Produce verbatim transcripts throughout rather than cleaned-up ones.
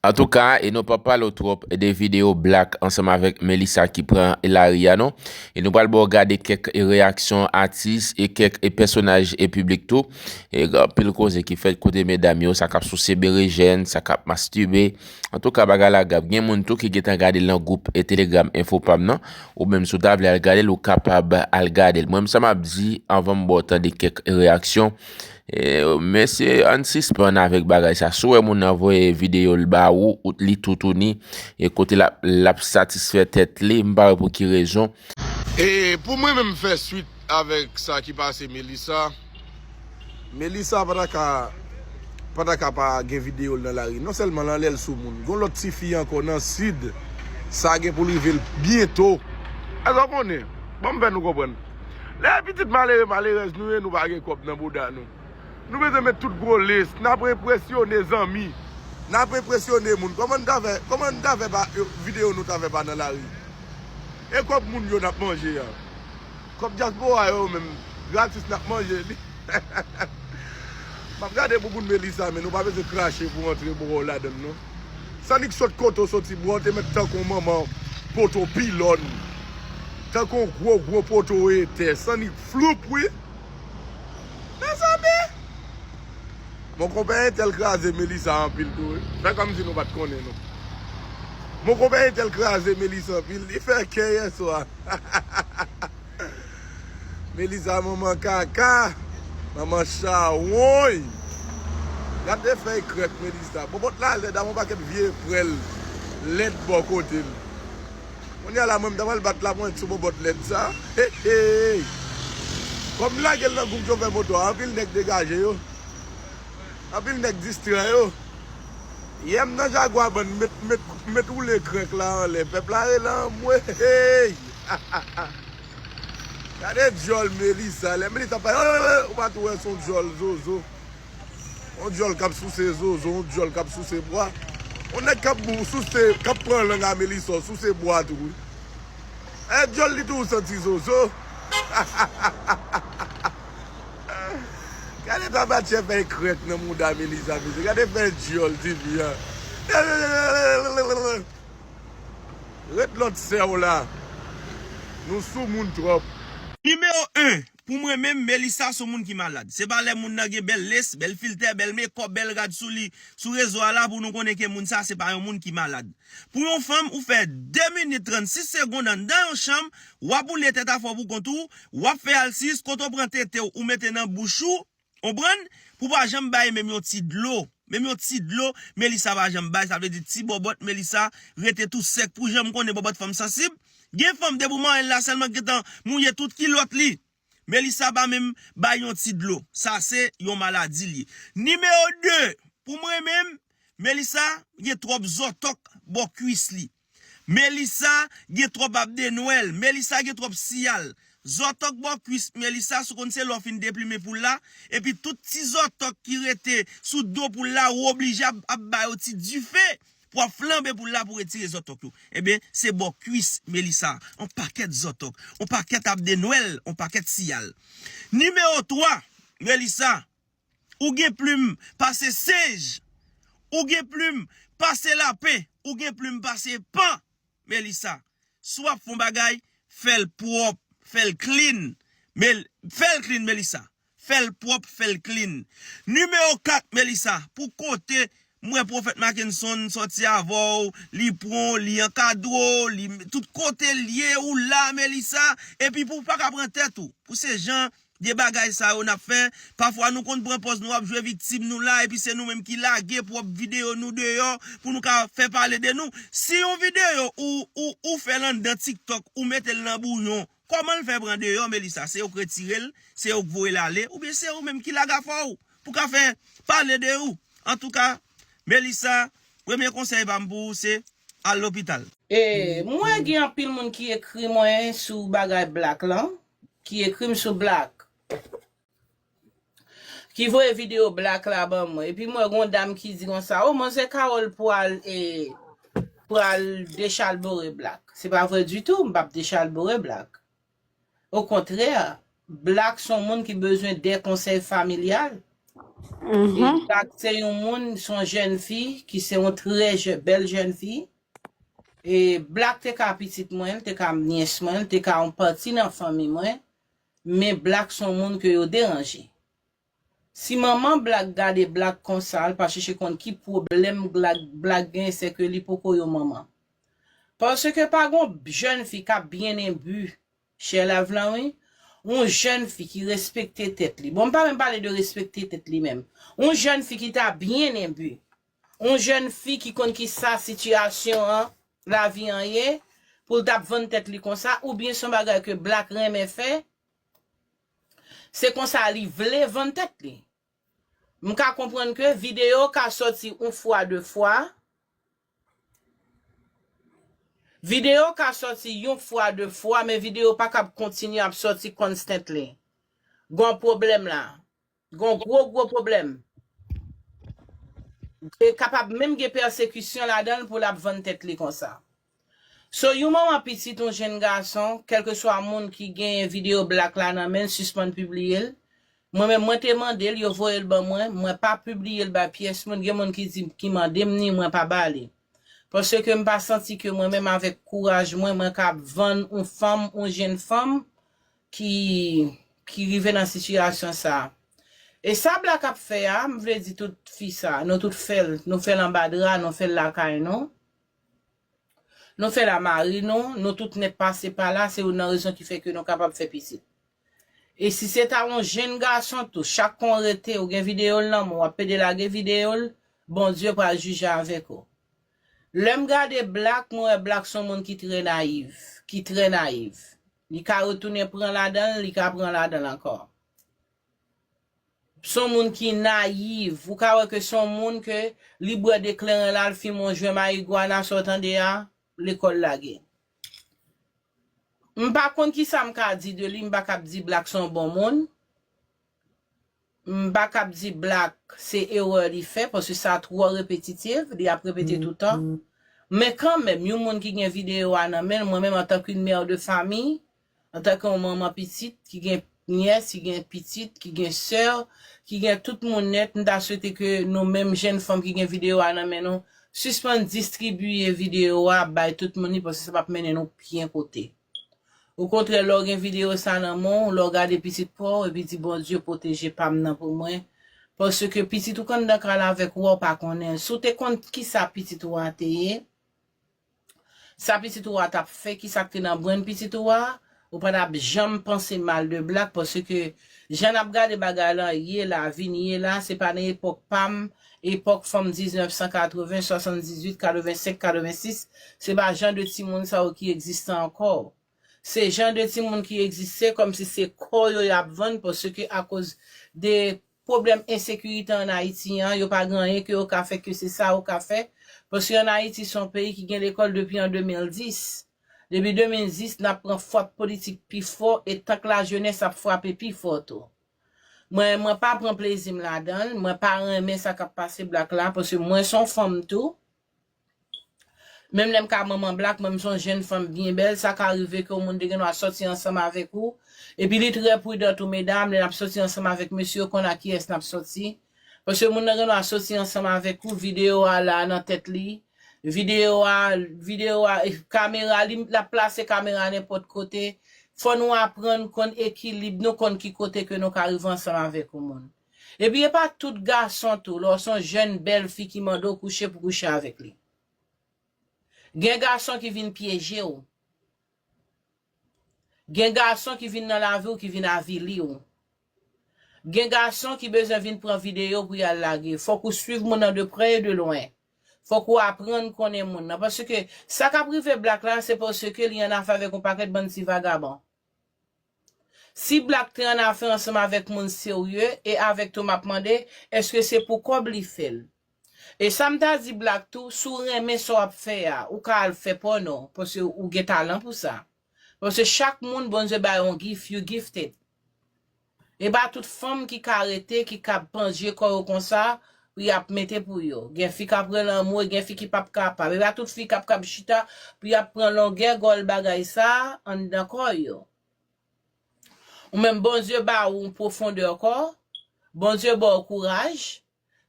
Antouka, e nou p ap pale w twòp de videyo Black ansanm avèk Melissa ki pran lari a non. E nou pral ba w gade kèk reyaksyon atis e kèk pèsonaj e piblik tou. E gen anpil koze ki fèt kote medam yo, sa k ap souse berejèn, sa k ap mastibe. Antouka, bagay la grav. Gen moun tou ki gentan gade l nan gwoup e Telegram Enfo Pam nan. Ou menm si w ta vle al gade l, ou kapab al gade l. Mwen menm sa m ap di anvan m ba w tande kèk reyaksyon. E, mesye, ann sispann avèk bagay sa. Si w wè moun nan voye videyo l ba ou, ou li toutouni, e kote l ap, l ap satisfè tèt li, m pa wè pou ki rezon. E pou mwen menm fè swit avèk sa ki pase Melissa, Melissa pa ta ka, pa ta ka pa gen videyo l nan lari. Non sèlman l anlè l sou moun. Gon lòt tifi ankò nan Sid, sa gen pou l rive l byento. Èske w konnen? Ban m fè nou konprann. Lè pitit malere, malerèz nou ye, nou pa gen kòb nan bouda nou. Nou bezwen met tout gwo les, n ap enpresyone zanmi. N ap enpresyone moun. Kòman n ta fè, kòman n ta fè pa, yo, videyo nou ta fè pa nan lari? E kòb moun yo n ap manje a? Kòb dyaspora yo menm, gratis n ap manje li. M ap gade bouboun Melissa, men nou pa bezwen krache pou antre bwè w ladann non. Sannik sot kote w soti, bwè w te mèt tankou manman poto pilòn. Tankou gwo gwo poto etè, sannik floup wi. Mezanmi! Mon konpè entèl kraze Melissa anpil tou wi. Fè kòmsi nou pa t konnen non. Mon konpè entèl kraze Melissa anpil, li fè kè yèswa. Melissa manman kaka, manman chawony. Gade fèy krèk Melissa. Bòbòt la lèd, a gon pakèt vye prèl lèd bò kote l. Kounye a la mwen m ta pral bat lapwent sou bòbòt lèd sa. Hey, hey. Kòm m lage l nan gwoup chofè moto a, anpil nèg degaje yo. Anpil nèg distrè yo. Yè m nan Jaguar ban m met, met, met woule krèk la anlè. Pèp la rele anmwey. Gade djòl Melissa. Lè Melissa pa, ou pa tou wè se yon djòl zozo. Yon djòl k ap souse zozo, yon djòl k ap souse bwa. Yon nèg k ap bou, souse, k ap pran lang a Melissa, souse bwa tou wi. E djòl li tou santi zozo. Gade tabatiè fè krèk nan mouda Melissa, mesye. Gade fè djòl tifi a. Ret lòt sè w la. Nou sou moun twòp. Nimewo en, pou mwen menm, Melissa se yon moun ki malad. Se pa lè moun nan gen bèl les, bèl filtè, bèl mekòp, bèl rad sou li, sou rezo a la pou nou konnen ke moun sa se pa yon moun ki malad. Pou yon fanm, ou fè de minit trannsis segonn anndan yon chanm, w ap woule tèt afè w pou kont ou, w ap fè alsis, kote w pran tete w, ou mete nan bouch ou, konprann? Pou pa janm bay menm yon ti dlo. Menm yon ti dlo, Melissa pa janm bay, sa vle di ti bòbòt Melissa rete tou sèk pou jan m konnen bòbòt fanm sansib. Gen fanm depi w manyen l la sèlman gentan mouye tout kilòt li. Melissa pa menm bay yon ti dlo. Sa se yon maladi l ye. Nimewo de, pou mwen menm, Melissa gen twòp zòtòk bò kwis li. Melissa gen twòp abdenwèl. Melissa gen twòp siyal. Zòtòk bò kwis Melissa, si w konn se lè w fin deplimen poul la, epi tout ti zòtòk ki rete sou do poul la, ou oblije ap, ap ba yo ti dife pou ap flanbe poul la pou retire zòtòk yo. Ebyen, se bò kwis Melissa. On pakèt zòtòk, on pakèt abdenwèl, on pakèt siyal. Nimewo twa, Melissa, ou gen plim pase senj, ou gen plim pase lapen, ou gen plim pase pan, Melissa. Si w ap fè yon bagay, fè l pwòp, fè l clean. Mel, fè l clean, Melissa. Fè l pwòp, fè l clean. Nimewo kat, Melissa, pou kote m wè Pwofèt Mackenson sòti avè w, li pran w, li ankadre w, li, tout kote l ye, ou la, Melissa. Epi pou w pa ka pran tèt ou, pou se jan de bagay sa yo n ap fè. Pafwa nou konn pran pòz nou ap jwe viktim nou la, epi se nou menm ki lage pwòp videyo nou deyò pou nou ka fè pale de nou. Si yon videyo ou, ou, ou fè l anndan TikTok, ou mete l nan bouyon, kòman l fè pran deyò, Melissa? Se yo k retire l, se yo k voye l ale, oubyen se ou menm ki lage afè w pou ka fè pale de ou? Antouka, Melissa, premye konsèy pa m pou ou se al lopital. E, mwen gen anpil moun ki ekri mwen sou bagay Black lan, ki ekri m sou Black, ki voye videyo Black la ban mwen. Epi mwen gen yon dam ki di konsa, o, manzè Carole pral, e, pral dechalbore Black. Se pa vre ditou, m p ap dechalbore Black. Okontrè, Black se yon moun ki bezwen de konsèy familyal. E Black se yon moun, se yon jèn fi ki se yon trè jè- bèl jèn fi. E Black te ka pitit mwen, li te ka nyès mwen, li te ka yon pati nan fanmi mwen. Men Black se yon moun ke yo deranje. Si manman Black gade Black konsa, l pa chèche konn ki pwoblèm Black, Black gen, se ke li poko yon manman. Paske pa gon jèn fi k ap byen enbi, chè lav lan wi. Yon jèn fi ki respekte tèt li. Bon, m pa menm pale de respekte tèt li menm. Yon jèn fi ki ta byen enbi. Yon jèn fi ki konn ki sa sitiyasyon an, lavi an ye, pou l t ap vann tèt li konsa, oubyen se yon bagay ke Black renmen fè, se konsa li vle vann tèt li. M ka konprann ke videyo ka sòti yon fwa, de fwa. Videyo ka sòti yon fwa, de fwa, men videyo pa kab kontinye ap sòti constantly. Gon pwoblèm la. Gon gwo, gwo pwoblèm. E kapab menm gen pèsekisyon ladan l pou l ap vann tèt li konsa. So, yon manman pitit, yon jèn gason, kèlkeswa moun ki gen videyo Black la nan men l, sispann pibliye l. Mwen menm, mwen te mande l, yo voye l ban mwen, mwen pa pibliye l bay pyès moun. Gen moun ki di, ki mande m ni, mwen pa ba li. Paske m pa santi ke mwen menm avèk kouraj mwen, mwen ka vann yon fanm, yon jèn fanm ki, ki rive nan sitiyasyon sa. E sa Black ap fè a, m vle di tout fi sa, nou tout fè l, nou fè l anba dra, nou fè l lakay nou. Nou fè l a mari nou, nou tout nèt pase pa la, se youn nan rezon ki fè ke nou kapab fè pitit. E si se ta yon jèn gason tou, chak kon rete, ou gen videyo l nan men w, w ap pede lage videyo l, Bondye pral jije avèk ou. Lè m gade Black, mwen wè Black se yon moun ki trè nayiv, ki trè nayiv. Li ka retounen pran ladan l, li ka pran ladan l ankò. Se yon moun ki nayiv. Ou ka wè ke se yon moun ke li bwè de kleren la, l fimen yon jwen mayigwana, sa w tande a, lekòl lage. M pa konn ki sa m ka di de li, m pa kab di Black se yon bon moun. M pa kab di Black se erè li fè, paske sa twò repetitif, li ap repete toutan. Men kanmenm, yon moun ki gen videyo a nan men l, mwen menm antanke yon mè de fanmi, antanke yon manman pitit ki gen nyès, ki gen pitit, ki gen sè, ki gen tout moun nèt, m ta swete ke nou menm jèn fanm ki gen videyo a nan men nou, sispann distribiye videyo a bay tout moun li, paske sa p ap mennen nou pyen kote. Okontrè, lè w gen videyo sa nan men w, lè w gade pitit pa w, epi di, Bondye pwoteje pa m nan pou mwen, paske pitit ou k anndan kay la avèk ou a, w pa konnen l. Si w te konn ki sa pitit ou a te ye, sa pitit ou a t ap fè, ki sa k te nan brenn pitit ou a, ou pa t ap janm panse mal de Black, paske jan n ap gade bagay lan ye la, vin ye la, se pa nan epòk pa m, epòk fanm diznèf san katreven, swasanndizuit, katrevensenk, katrevensis, se pa jan de timoun sa yo ki egziste ankò. Se jan de timoun ki egziste kòmsi se kò yo y ap vann, paske akoz de pwoblèm ensekirite ann Ayiti an, yo pa gen anyen ke yo ka fè, ke se sa yo ka fè. Paske ann Ayiti se yon peyi ki gen lekòl depi an de mil dis. Depi de mil dis, n ap pran fwap politik pi fò, e tank lajenès ap frape pi fò tou. Mwen, mwen pa pran plezi m ladan l, mwen pa renmen sa k ap pase Black la, paske mwen se yon fanm tou. Menm lè m ka manman Black, mwen m se yon jèn fanm byen bèl, sa ka rive ke yon moun te gen dwa sòti ansanm avèk ou. Epi li trè pridan tou, medam, lè n ap sòti ansanm avèk mesye, yo konn ak kiyès n ap sòti. Paske moun nan gen dwa sòti ansanm avèk ou, videyo a la nan tèt li. Videyo a, videyo a, e, kamera, li, l ap plase kamera nenpòt kote. Fò nou aprann konn ekilib nou, konn ki kote ke nou ka rive ansanm avèk yon moun. Epi e pa tout gason tou, lè w se yon jèn bèl fi ki mande w kouche pou kouche avèk li. Gen gason ki vin pyeje w. Gen gason ki vin nan lavi w, ki vin avili w. Gen gason ki bezwen vin pran videyo pou y al lage. Fòk ou swiv moun nan de prè e de lwen. Fòk ou aprann konnen moun nan. Paske sa k ap rive Black la, se paske li annafè avèk yon pakèt bann ti vagabon. Si Black te annafè ansanm avèk moun serye e avèk tou, m ap mande, èske se pou kòb li fè l? E sa m ta di Black tou, si w renmen sa w ap fè a, ou ka al fè pòno, paske ou gen talan pou sa. Paske chak moun, Bondye ba yo yon gift, you gifted. E pa tout fanm ki ka rete, ki ka panje kò yo konsa, pou y ap mete pou yo. Gen fi k ap rele anmou, gen fi ki p ap kapab. E pa tout fi k ap kab chita, pou y ap pran longè gòl bagay sa, anndan kò yo. Ou menm, Bondye ba ou yon pwofondè kò, Bondye ba w kouraj.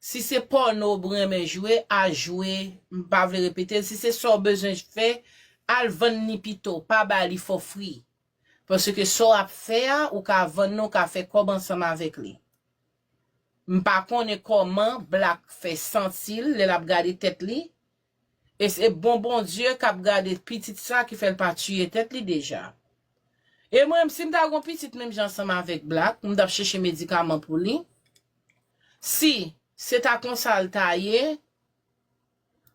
Si se pòno w renmen jwe, a jwe, m pa vle repete l. Si se sa w bezwen fè, al vann li pito, pa ba li for free. Paske sa w ap fè a, ou ka vann li, ou ka fè kòb ansanm avèk li. M pa konnen kòman Black fè santi l lè l ap gade tèt li. E se bon Bondye k ap gade pitit sa ki fè l pa tiye tèt li deja. E mwen, si m ta gon pitit menm jan ansanm avèk Black, m t ap chèche medikaman pou li. Si se ta konsa l ta ye,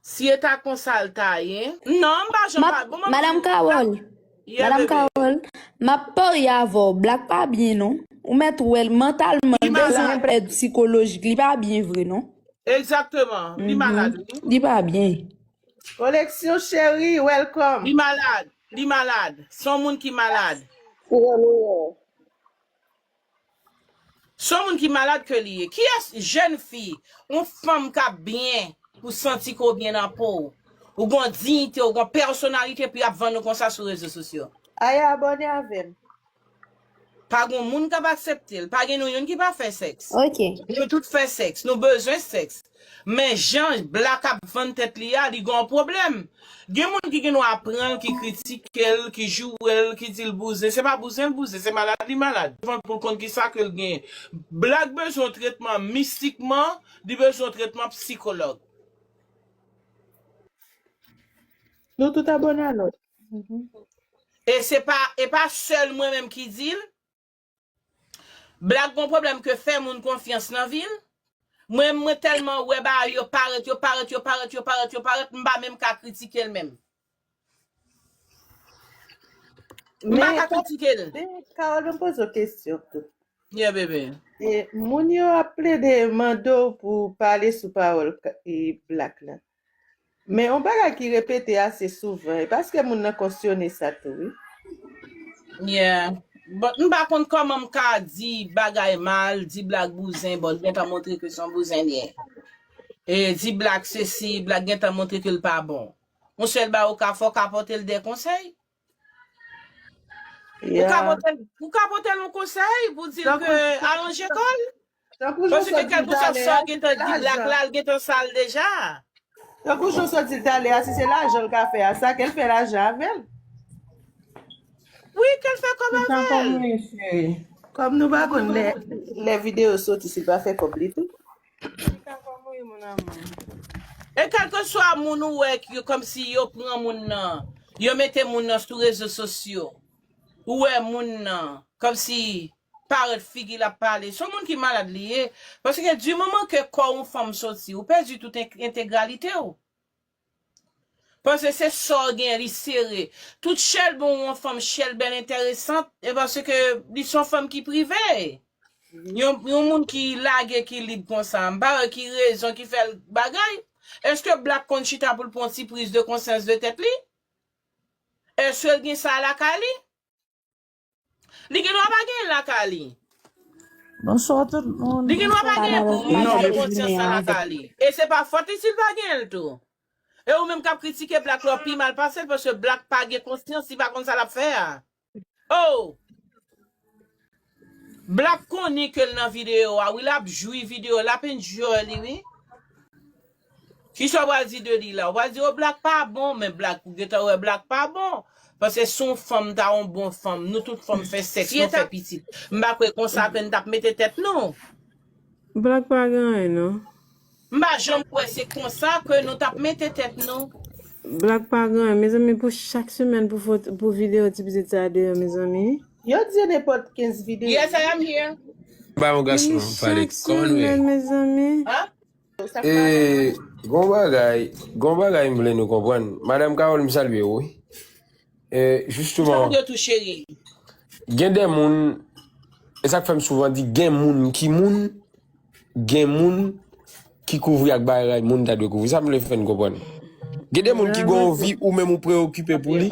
si e ta konsa l ta ye, non, m pa janm pa, bon, mwen Madanm Carole, Yeah, Madanm baby. Carole, m ap parye avè w, Black pa byen non. Ou mèt wè l mantalman, Li l bezwen malad. Èd sikolojik, li pa byen vre non. Egzakteman, li Mhm. Malad, wi. Li pa byen. Koleksyon cheri, welcome. Li malad, li malad. Se yon moun ki malad. Ki jan nou ye? Se yon moun ki malad ke li ye. Kiyès jèn fi, yon fanm k ap byen, ou santi ke w byen nan po w, ou gon diyite, ou gon pèsonalite, pou y ap vann ou konsa sou rezo sosyo? Aya abòne avè m. Pa gon moun k ap aksepte l. Pa gen nou youn ki pa fè sèks. Ok. Nou tout fè sèks. Nou bezwen sèks. Men jan Black ap vann tèt li a, li gen yon pwoblèm. Gen moun ki gen dwa pran l, ki kritike l, ki joure l, ki di l bouzen. Se pa bouzen l bouzen, se malad li malad. Vann pou l konn kisa ke l genyen. Black bezwen yon tretman mistikman, li bezwen yon tretman sikològ. Nou tout abòne a lòt. E se pa, e pa sèl mwen menm ki di l. Black gon pwoblèm ke fè moun konfyans nan vi l. Mwen, mwen tèlman wè bagay yo parèt, yo parèt, yo parèt, yo parèt, yo parèt, m pa menm ka kritike l menm. M pa Men, ka kritike l. Men, Carole, m poze w kesyon tou. Yeah, baby. E, moun yo ap plede mande w pou w pale sou pawòl ka- e, Black la. Men yon bagay ki repete ase souvan, e paske moun nan konsyone sa tou, wi. Yeah. But m pa konn kòman m ka di bagay mal, di Black bouzen, bon, l gentan montre ke se yon bouzen li ye. E di Black sesi, Black gentan montre ke l pa bon. Yon sèl bagay ou ka fè, w ka pote l de konsèy. Ou ka Yeah. Pote l, ou ka pote l yon konsèy pou di l Tankou ke jan alonje kò l. Tankou jan Paske sot di kèlkeswa talè sa a, gentan di Black lajan. La, l gentan sal deja. Tankou jan sot di talè a, si se lajan l ka fè a, sa ke l fè lajan avè l. Wi, ke l fè kòb Li ka avè l. Kòm yon cheri. Kòm nou pa konn lè, lè videyo soti, si l pa fè kòb li tou. Li ka kòm wi, mon amour. E kèlkeswa moun ou wè ki yo kòmsi yo pran moun nan, yo mete moun nan sou rezo sosyo. Ou wè moun nan, kòmsi parèt figi l ap pale. Se yon moun ki malad li ye. Paske di moman ke kò yon fanm soti, ou pèdi tout en- entegralite w. Paske se sa w gen, li sere. Tout chèlbè yon fanm chèlbè l enteresan, e paske li se yon fanm ki prive. Yon, yon moun ki lage, ki lib konsa. M pa wè ki rezon ki fè l bagay. Èske Black konn chita pou l pran yon ti priz de konsyans de tèt li? Èske l gen sa lakay li? Li gen dwa pa gen l lakay li. Bonswa tout moun. Li gen dwa pa gen priz de konsyans sa lakay li. E se pa fòt li si l pa gen l tou. E ou menm k ap kritike Black la, w pi mal pase l, paske Black pa gen konsyans, li pa konn sa l ap fè a. Oh! Black konnen ke l nan videyo a, wi, l ap jwi videyo, l ap enjoy li, wi. Kisa w pral di de li la? W pral di, oh, Black pa bon, men Black, ou gentan wè Black pa bon. Paske si yon fanm ta yon bon fanm, nou tout fanm fè sèks, nou fè pitit. M pa kwè konsa ke n t ap mete tèt nou. Black pa gen anyen, non. M pa janm kwè se konsa ke nou t ap mete tèt nou. Black pa gen anyen. Mezanmi, pou chak semèn pou fot-, pou videyo ti pitit sa deyò, mezanmi. Yo di nenpòt kenz videyo. Yes, I am here. Ba yon gason pale. Chak semèn, mezanmi. Hein? E, gon bagay, gon bagay m vle nou konprann. Madanm Carole, m salye w, wi. E, jisteman, gen de moun, e sa k fè m souvan di, gen moun ki moun, gen moun ki kouvri ak bagay moun ta dwe kouvri. Sa m vle fè n konprann. Gen de moun ki gen yon vi ou menm ou preokipe pou li.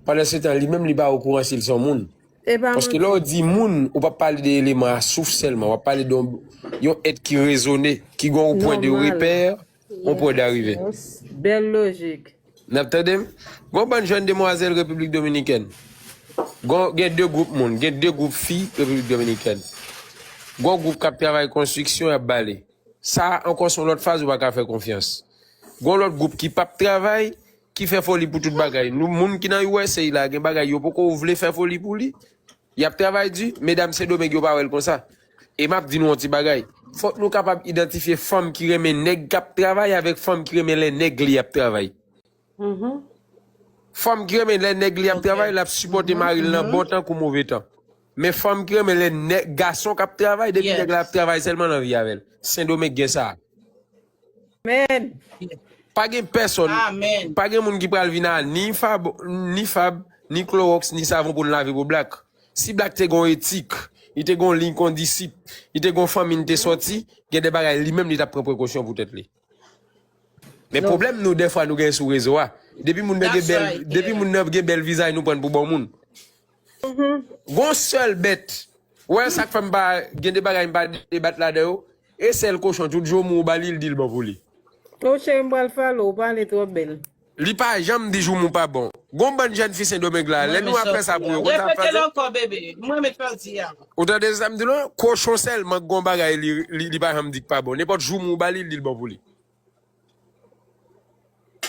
Pandan se tan, li menm li pa okouran si l se yon moun. Paske lè w di moun, ou p ap pale de eleman a souf sèlman, w ap pale de yon, yon èt ki rezone, ki gen yon pwen de repè, yon pwen d'arrive. Bèl lojik. N ap tande m? Gon bann jèn demwazèl Repiblik Dominikèn. Gon, gen de gwoup moun, gen de gwoup fi Repiblik Dominikèn. Gon gwoup k ap travay konstriksyon, y ap bale. Sa a ankò se yon lòt faz ou pa ka fè konfyans. Gon lòt gwoup ki p ap travay, ki fè foli pou tout bagay. Nou, moun ki nan U S A la, gen bagay yo poko vle fè foli pou li. Y ap travay di, medam Sendomeng yo pa wè l konsa. E m ap di nou yon ti bagay. Fòk nou kapab idantifye fanm ki renmen nèg k ap travay avèk fanm ki renmen lè nèg li ap travay. Fanm ki renmen lè nèg li ap travay, l ap sipòte mari l nan bon tan kou move tan. Men fanm ki renmen lè nèg, gason k ap travay, depi nèg la ap travay sèlman l anvi avè l. Sendomeng gen sa. Amen. Pa gen pèsonn, pa gen moun ki pral vin a ni Fab, ni Fab, ni klowòks, ni savon pou n lave pou Black. Si Black te gon etik, li te gon liy kondisip, li te gon fanmi n te sòti, gen de bagay li menm li t ap pran prekosyon pou tèt li. Men pwoblèm nou dèfwa nou gen sou rezo a. Depi moun nan gen bèl, depi moun nan gen bèl vizaj nou pran pou bon moun. Gon sèl bèt. Ou wè sa k fè m pa gen de bagay m pa debat ladan yo. E sèl kochon tout joumou ou ba li, li di l bon pou li. O cheri m pral follow, ou pale twò bèl. Li pa janm di joumou pa bon. Gon bann jèn fi Sendomeng la, lè nou ap fè sa pou yo, konn sa ap pase? Repete l ankò bebe, mwen mèt fè l di a. Ou tande sa m di la? Kochon sèlman k gon bagay li, li, li pa janm di k pa bon. Nenpòt joumou ou ba li, li di l bon pou li.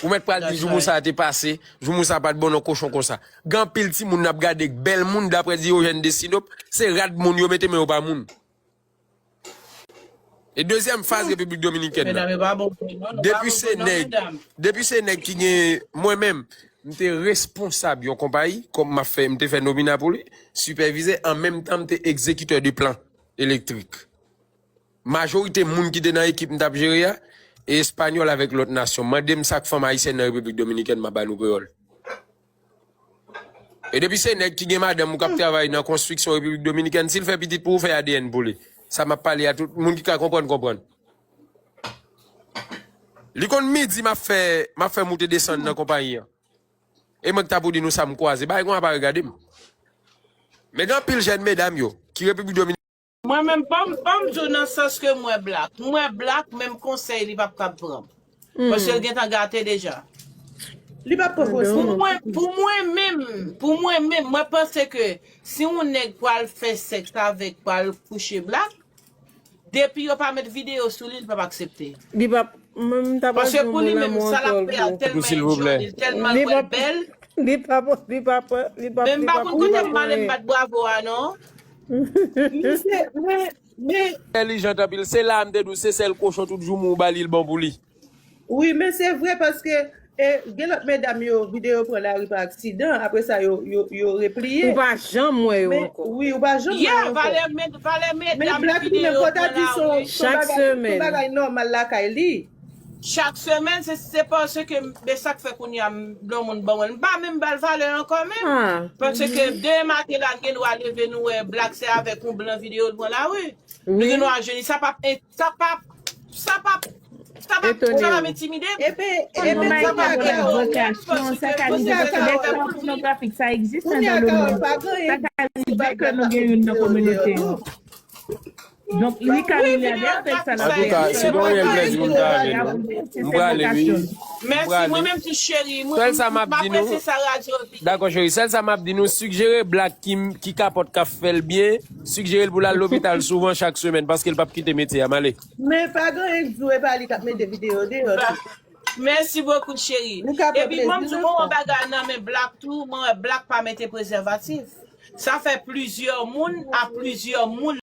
Ou mèt pral di joumou sa te pase, joumou sa pa t bon non, kochon konsa. Gen anpil timoun n ap gade k bèl moun, daprè Diogène de Sinop, se rad moun yo mete men yo pa moun. E dezyèm faz Repiblik Dominikèn nan. Depi se nèg, depi se nèg ki gen, mwen menm, m te responsab yon konpayi, kòm m ap fè, m te fè nomina pou li, sipèvizè, an menm tan m te egzekitè de plan elektrik. Majorite moun ki te nan ekip m t ap jere a, e espanyòl avèk lòt nasyon. Mande m sa k fanm ayisyèn nan Repiblik Dominikèn, m ap ba nou kreyòl. E depi se nèg ki gen madanm ou k ap travay nan konstriksyon Repiblik Dominikèn, si l fè pitit pou ou, fè A D N pou li. Sa m ap pale a, tout moun ki ka konprann, konprann. Li konn midi m ap fè, m ap fè moute desann nan konpayi an. E mwen k ta pou di nou sa m kwaze. Bagay konsa pa regade m. Men gen anpil jèn medam yo, ki Repiblik Dominikèn. Mwen menm, ban m, ban m di w nan sans ke m wè Black. M wè Black, menm konsèy li p ap kab pran m. Paske l gentan gate deja. Li p ap pran konsèy. Pou mwen, pou mwen menm, pou mwen menm, mwen panse ke si yon nèg pral fè sèks avèk, pral kouche Black, depi yo pa met videyo sou li, li p ap aksepte. Li p ap, mwen m ta pral di yon mo lanmou ankò pou. Paske pou li menm, sa l ap fè a tèlman enjoy li, l tèlman l wè l bèl. Li p ap, li p ap, li p ap, li p ap, li p ap pran anyen. Bat bravo a non. Men, men, men. Entèlijan anpil. Se la a m te di w, se sèl kochon tout joumou ou ba li, l bon pou li. Wi, men se vre paske e, gen lòt medam yo, videyo pran lari pa aksidan, apre sa yo, yo, yo repliye. Ou pa janm wè yo ankò. Wi, ou pa janm wè yo ankò. Valè, valè medam videyo pran lari. Chak semèn. Se bagay nòmal lakay li. Chak semèn, se, se paske, men sa k fè kounye a, m, yon moun ban mwen, m pa menm ba l valè ankò menm. Paske demen maten la, n gen dwa leve, nou wè Black se avèk yon blan videyo l pran lari. Nou gen dwa jwenn li, sa p ap, sa p ap, sa p ap, sa p ap, sa p ap entimide m. Epi, epi, sa p ap entimide m, paske, paske, paske, pònografik, sa egziste dans le monde. Sa ka rive ke nou gen youn nan kominote nou. Donk, li ka rive avè sa. Antouka, se yon reyèl plèzi pou m ta avè nou. M prale, wi. M prale. Mèsi, mwen menm tou, cheri. Sèl sa m ap di nou. Dakò, cheri. Sèl sa m ap di nou, sigjere Black ki, ki kapòt k ap fè l byen, sigjere l pou l al lopital souvan chak semèn, paske l p ap kite metye a. M ale. Men pa gen anyen k di w, e pa li k ap mete videyo deyò tou. Mèsi bokou, cheri. Epi, ban m di w, mwen wè yon bagay nan men Black tou, mwen wè Black pa mete prezèvatif. Sa fè plizyè moun a plizyè moun